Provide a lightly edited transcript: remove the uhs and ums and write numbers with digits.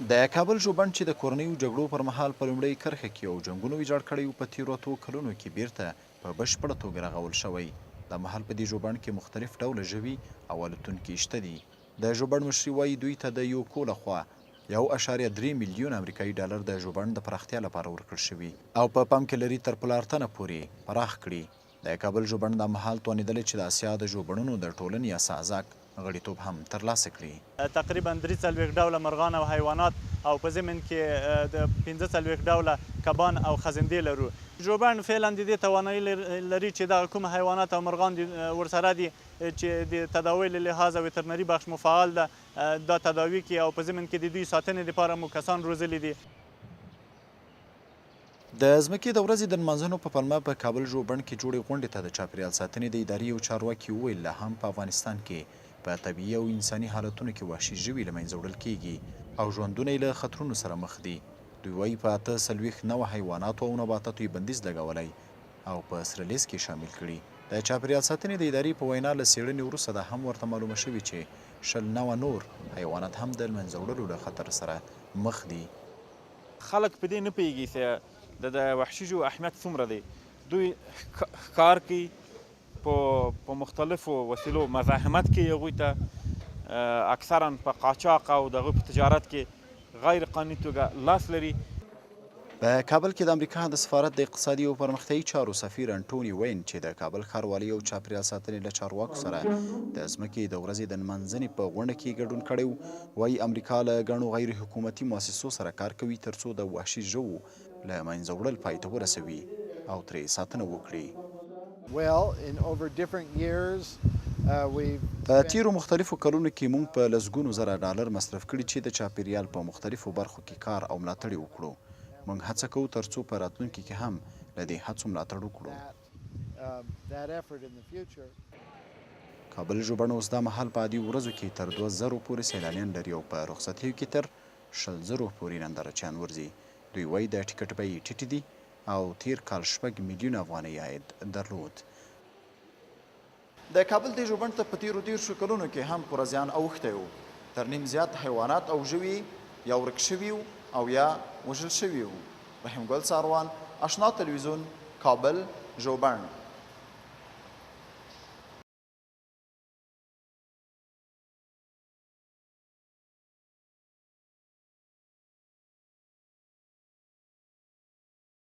د کابل ژوبڼ چې د کورنیو جګړو پر مهال په لومړۍ کرښه کې او جنګونو ویجاړ کړی و، په تېرو اتو کلونو کې بېرته په بشپړه توګه رغول شوی. دا مهال په دې ژوبڼ کې مختلف ډوله ژوي او الوتونکي شته دي. د ژوبڼ مشري وايي، دوی ته د یوکو له خوا یو اعشاریه درې میلیونه امریکايي ډالر د ژوبڼ د پراختیا لپاره ورکړل شوي او په پام کې لري تر پلارتنه پورې پراخ کړي. د کابل ژوبڼ دا مهال توانېدلی چې د اسیا د ژوبڼونو د ټولنې یا سازاک غړیتوب هم ترلاسه کړي. تقریباً 43 ډوله مرغان او حیوانات او په ضمن کې د 45 ډوله کبان او خزندې لرو. ژوبڼ فعلاً د دې توانایي لري چې دغه کوم حیوانات او مرغان ورسره دي چې د تداوۍ له لحاظه وترنري بخش مو فعال ده، دا تداوي کړي او په ضمن کې د دوی ساتنې لپاره مو کسان روزلي دي. د ځمکې د ورځې د نمانځنو په پلمه په کابل ژوبڼ کې جوړې غونډې ته د چاپېریال ساتنې د ادارې یو چارواکي وویل، لا هم په افغانستان کې په طبیعي او انساني حالتونو کې وحشي ژوي له منځه وړل کېږي او ژوندونه یې له خطرونو سره مخ دي. دوی وايي، په 48 نوعه حیواناتو او نباتاتو یې بندیز لګولی او په سره لېست کې شامل کړي. د چاپېریال ساتنې د ادارې په وینا، له څېړنې وروسته دا هم ورته معلومه شوې چې 20 نوعه نور حیوانات هم د لمنځه وړلو له خطر سره مخ دي. خلک په دې نه پوهېږي چې د وحشي ژوو اهمیت څومره دی. دوی ښکار کوي، په مختلفو وسیلو مزاحمت کوي هغوی ته، اکثرا په قاچاق او د هغوی په تجارت کې غیر قانوني توګه لاس لري. په کابل کې د امریکا د سفارت د اقتصادي او پرمختیايي چارو سفیر انټوني وین چې د کابل ښاروالۍ او چاپېریال ساتنې له چارواکو سره د ځمکې د ورځې د نمانځنې په غونډه کې ګډون کړی و، وايي امریکا له ګڼو غیر حکومتي موسسو سره کار کوي ترڅو د وحشي ژوو له منځه وړل پای ته ورسوي او ترې ساتنه وکړي. په تېرو مختلفو کلونو کې مونږ په لسګونو زره ډالر مصرف کړي چې د چاپېریال په مختلفو برخو کې کار او ملاتړ یې وکړو. مونږ هڅه کوو ترڅو په راتلونکي کې هم له دې هڅو ملاتړ وکړو. کابل ژوبڼ اوس دا مهال په عادي ورځو کې تر 2000 پورې سیلانیان لري او په رخصتیو کې تر 20 زرو پورې نندارچیان ورځي. دوی وايي د ټکټ بیې ټیټې دي او تېر کال 6 میلیونه افغانۍ عاید درلود. د کابل دې ژوبڼ ته په تېرو 30 کلونو کې هم پوره زیان اوښتی و. تر نیم زیات حیوانات او ژوي یا ورک شوي وو او یا وژل شوي وو. رحیم ګل څاروان، اشنا تلویزیون، کابل، ژوبڼ.